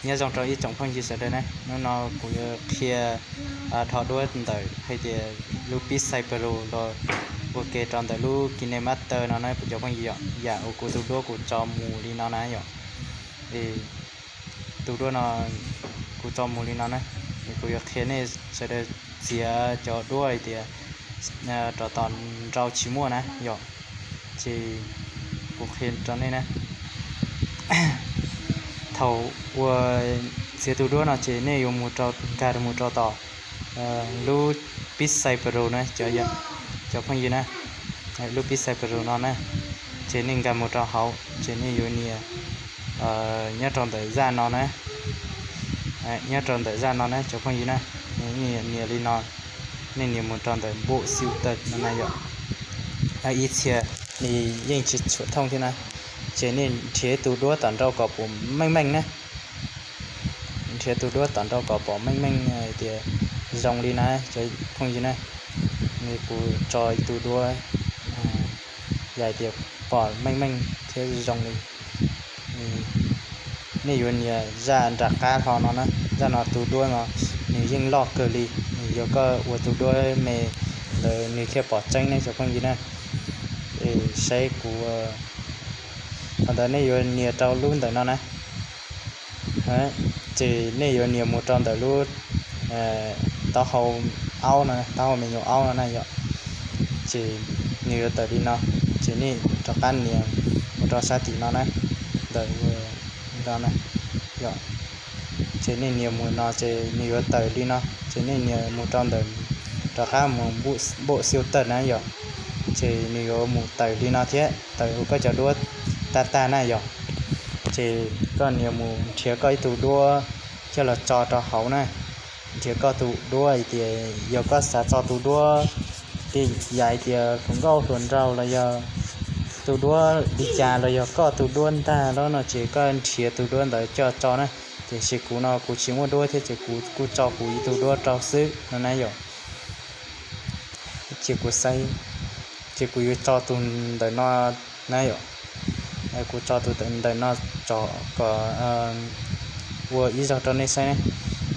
Nyob zoo rau ib tsoom phooj ywg sawv daws na, hnub no kuv yuav qhia dhos duab ntawm hais tias lub Beat Saber los ua ke rau ntawm lub KineMaster no na cov phooj ywg yom. Yam uas kuv tus duab kuv tso mus li no na yom. Tus duab no kuv tso mus li no na, kuv yuav qhia nej sawv daws txiav cov duab hais tias rov tom nrau tsis muaj na yom. Ces kuv qhia rau nej na, thaum uas txiav tus duab no ces nej yuav mus rau, nkag mus rau tom lub Beat Saber na cov phooj ywg na, lub Beat Saber no na, ces nej nkag mus rau hauv ces nej yuav nias nyob rau ntawm zaj no na, nyob rau ntawm zaj no na cov phooj ywg na, nej nias li no, nej nias mus rau ntawm npuj xiu tawg no na yom. Ib txhia nws yeej tsis tshua thooj thiab na, ces nej nrhiav tus duab tom nrau kom pom meej meej na, nrhiav tus duab tom nrau kom pom meej meej hais tias zoo li na cov phooj ywg na. Nws kuv tso ib tug duab yam hais tias pom meej meej thiab zoo li. Nej yuav nias zaj nram qab hlo no na, zaj no tus duab no nws yeej loj kawg li. Yog koj ua tus duab me lawm nws thiaj pom tseeb ne cov phooj ywg na. Es saib kuv, thaum ntawd nej yuav nias rau lub ntawm no na, ces nej yuav nias mus rau ntawm lub taub hau aub no, taub hau me nyuam aub no na yom. Ces nws yuav tawm li no, ces nej rov qab nias mus rau sab tim no na, ntawm no na yom. Ces nej nias mus no ces nws yuav tawm li no, ces nej nias mus rau ntawm, rov qab mus npuj xiu tawg na yom. Ces nws yuav mus tawm li no thiab, tawm ua koj cov duab tag tag na yom. Ces koj nias mus nrhiav koj ib tug duab coj los tso rau hauv na. Nrhiav koj tus duab hais tias yog koj xav tso tus duab, yam hais tias hluas nkauj hluas nraug los yog tus duab li cas los yog koj tus duab ntag los no ces koj nrhiav tus duab ntawd coj tso na. Tiam sis kuv no kuv tsis muaj duab thiab ces kuv kuj tso kuv ib tug duab rau xwb no na yom. Ces kuv xaiv, ces kuv yuav tso tus ntawm no na yom. Kuv tso tus ntawm no tso kom ua ib zaug rau nej saib ne.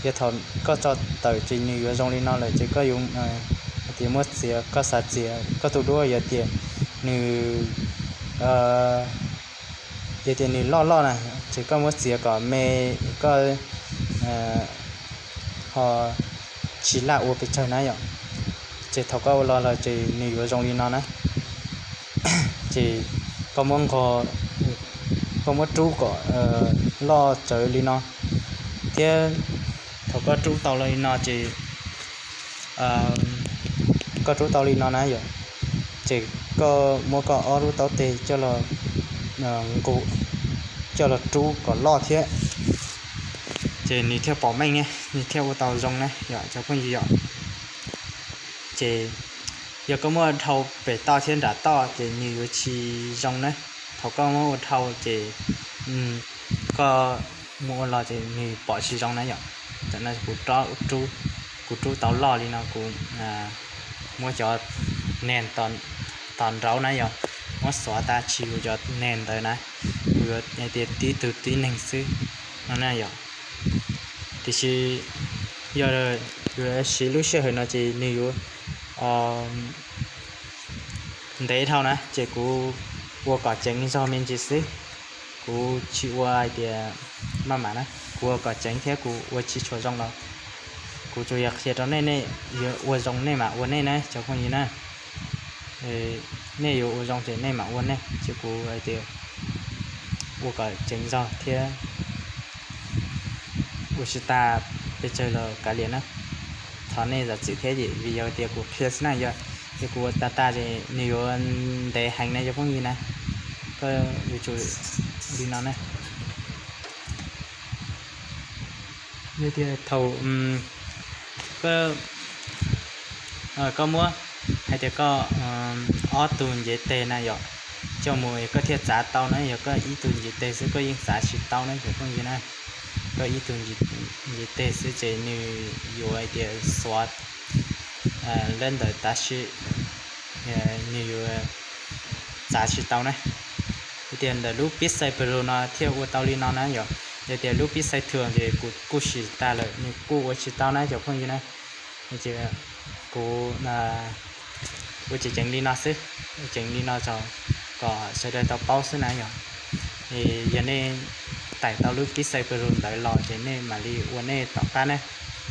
Yog thaum koj tso tawm ces nws yuav zoo li no lawm ces koj yuav hais tias muab txiav, koj xav txiav koj tus duab yog tias nws, yog tias nws loj loj na, ces koj muab txiav kom me, koj ho tsis laj ua pes tsawg na yom. Ces thaum koj ua los lawm ces nws yuav zoo li no na. Ces koj muab nqog, koj muab rub kom loj tsawv li no thiab. Thaum koj rub tau li no ces, koj rub tau li no na yom, ces koj muab koj ob lub taub teg coj los nqus, coj los rub kom loj thiab, ces nws thiaj pom meej ne, nws thiaj ua tau zoo na yom cov phooj ywg yom. Ces yog koj muab ua dhau pem toj thiab nram toj ces nws yuav tsis zoo na. Thaum koj muab ua dhau ces koj muab ua los ces nws pom tsis zoo na yom. Tam no kuv rub tau loj li no kuv muab cov neeg tom nraud na yom, muab xuav tas tsis yuav cov neeg ntawd na, kuv yuav hais tias tib tug tib neeg xwb no na yom. Tiam sis yog yuav siv lub sij hawm no ces nws yuav ntev dhau na, ces kuv ua kom ceev zog me ntsis xwb. Kuv tsis ua hais tias maj mam na, kuv ua kom ceev thiab kuv ua tsis tshua zoo los kuv tsuas yog qhia rau nej, nej yuav ua zoo nej mam ua nej na cov phooj ywg na. Nej yuav ua zoo ces nej mam ua nej, ces kuv hais tias ua kom ceev zog thiab ua tsis tas pes tsawg los kav liam na. Thov nej zam txim thiab vim yog tias kuv qhia xwb na, yog tias kuv ua tas tas ces nws yuav ntev heev na cov phooj ywg na. Koj yuav tsum li no na. Yog tias thaum koj muab hais tias koj ob tug ncev teg na yom, coj mus koj thiaj txav tau na, yog koj ib tug ncev teg xwb koj yeej txav tsis tau na cov phooj ywg na. Koj ib tug ncev teg xwb ces nws yuav hais tias xuav lawm ntawm tav su, nws yuav txav tsis tau na. Tias ntawm lub Beat Saber no thiaj ua tau li no na yom. Yog tias lub pib xais thwm ces kuv kuj sim tag lawm, nws kuj ua tsis tau na cov phooj ywg na. Kuv ua tseem ceev li no xwb, ua ceev li no kom sawv daws tau paub xwb na yog. Yog nej tải tau lub pib xais Peru ntawd los ces nej mam li ua nej tom qab na.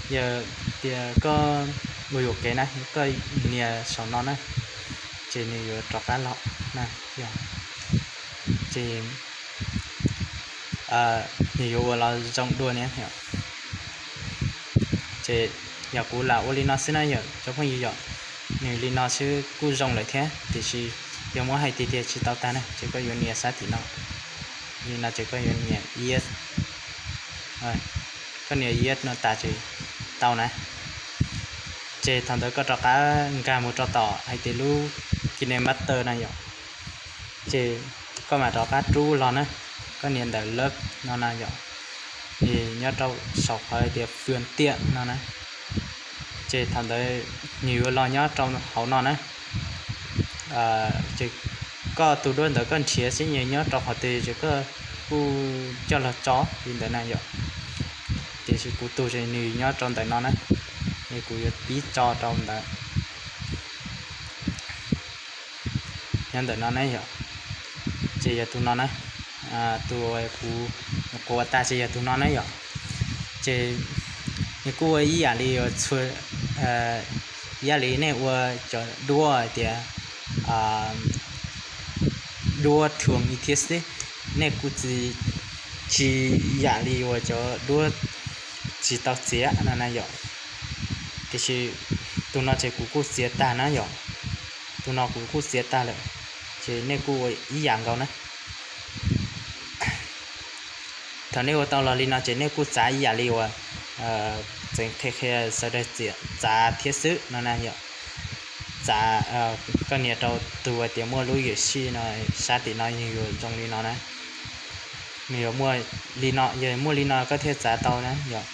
Yog tias koj ua yuam kev na, koj nias saum no na, ces nws yuav rov qab los na. Ces nws yuav ua los zoo dua na. Ces yog kuv lam ua li no xwb na yog cov phooj ywg yom. Nws li no xwb kuj zoo lawm thiab, tiam sis yog muab hais tiag tiag tsis tau tag na, ces koj yuav nias sab tim no. Li no ces koj yuav nias yes, koj nias yes no tas ces tau na. Ces thaum ntawd koj rov qab nkag mus rau tom hais tias lub KineMaster na yom. Ces koj mam rov qab rub los na, koj nias ntawm lab no na yom. Nyob rau saum qhov hais tias fwm tiam no na. Ces thaum ntawd nws yuav los nyob rau hauv no na. Ces koj tus duab ntawd koj nrhiav xwb, nws nyob rau qhov twg ces koj kuj coj los tso li ntawd na yom. Tiam sis kuv tus ces nws nyob rau ntawm no na, es kuv yuav pib tso rau ntawd. Nyob ntawm no na yom, ces yog tus no na, tus kuv quav tas ces yog tus no na yom. Ces nws kuj ua ib yam li txhua, ib yam li nej ua cov duab hais tias duab thuam i thiab xwb, nej kuj tsis, tsis yam li uas cov duab tsis tau txiav no na yom. Tiam sis tus no ces kuv kuj txiav tag na yom, tus no kuv kuj txiav tag lawm, ces nej kuj ua ib yam nkaus na. Thaum nej ua tau los li no ces nej kuj txav ib yam li uas txeev qhia qhia sawv daws txav thiab xwb no na yom. Txav, koj nias rau tus uas tias muaj lub yuam sij no, sab tim no nws yuav zoo li no na. Nws yuav muaj li no, yog muaj li no koj thiaj txav tau na yom.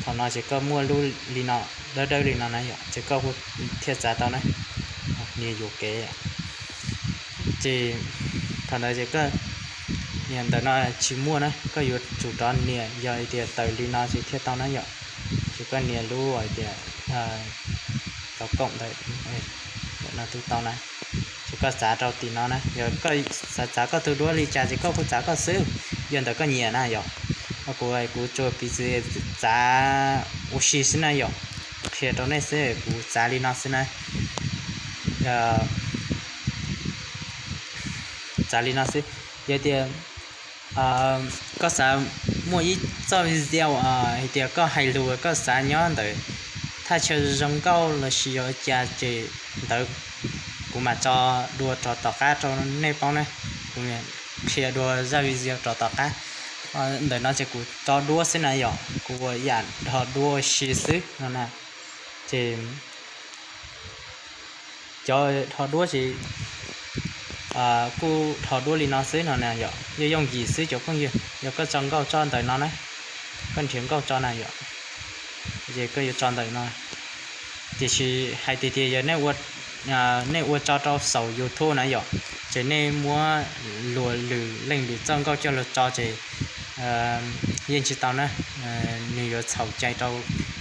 Thaum no ces koj muaj lub li no, dawb dawb li no na yom, ces koj thiaj txav tau na. Nias yuam kev. Ces thaum ntawd ces koj nias ntawm no tsis muaj na, koj yuav tsum rov nias, yog tias tawm li no ces thiaj tau na yom. Ces koj nias lub hais tias cov koom ntawm no twb tau na. Ces koj txav rau tim no na, yog koj xav txav koj tus duab li cas ces koj kuj txav koj xwb, yog ntawm koj nyiam na yom. Kuv, kuv tsuas piv txwv txav ua si xwb na yom, qhia rau nej xwb, kuv txav li no xwb na. Txav li no xwb. Yog tias koj xav muaj ib txoj video hais tias koj hais lus koj xav nyob ntawm thaj chaw zoo nkauj los sis yog cas ces ntawd kuv mam tso dua rov tom qab rau nej paub na. Kuv qhia dua zaj video rov tom qab. Ntawm no ces kuv tso duab xwb na yom, kuv ua yam dhos duab ua si xwb no na. Ces cov dhos duab ces kuj dhos duab li no xwb no na yom, yooj yooj yim xwb cov phooj ywg. Yog koj tso nkauj tso ntawm no na, koj nrhiav nkauj tso na yom, ces koj yuav tso ntawm no. Tiam sis hais tiag tiag yog nej ua tso rau saum YouTube na yom, ces nej muab luag lwm leej lwm txoj nkauj coj los tso ces yeej tsis tau na, nws yuav txhaum cai rau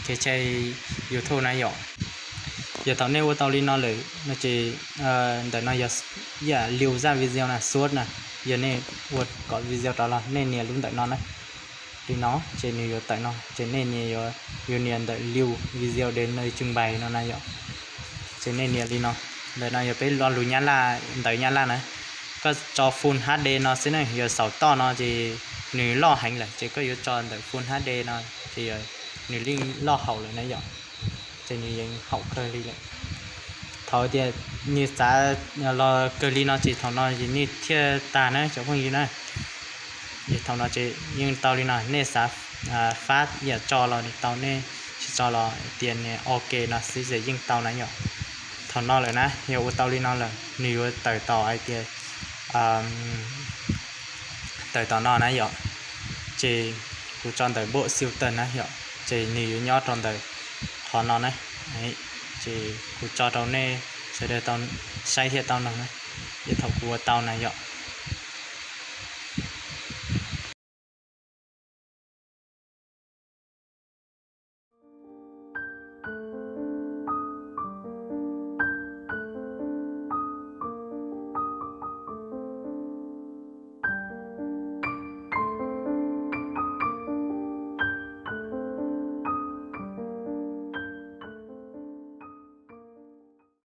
kev cai YouTube na yom. Yog thaum nej ua tau li no lawm no ces ntawm no yog ib yam li zaj video na, suab na, yog nej ua kom video rov los nej nias lub ntawm no na, li no ces nws yuav tawm no ces nej nias, yuav nias ntawm liu video de nơi trưng bày no na yom. Ces nej nias li no, ntawm no yog peb lo lus Nyab Laj, ntawv Nyab Laj na. Koj tso Full H D no xwb ne, yog saum toj no ces nws loj heev lawm ces koj yuav tso ntawm Full H D no ces nws yeej loj haum lawm na yom. Ces nws yeej haum kawg li lawm. Thaum tias nws txav los kawg li no ces thaum no ces nws thiaj tag na cov phooj ywg na. Ces thaum no ces yeej tau li no, nej xav fab yam tso los tau, nej tsis tso los tias nias ok no xwb ces yeej tau na yom. Thaum no lawm na, yog ua tau li no lawm nws yuav tawm tom hais tias tawm tom no na yom. Ces kuv tso ntawm bộ sưu tập na yom, ces nws yuav nyob rau ntawm qhov no na. Ces kuv tso rau nej sawv daws tau saib thiaj tau noog na. Ces thaum kuv ua tau na yom,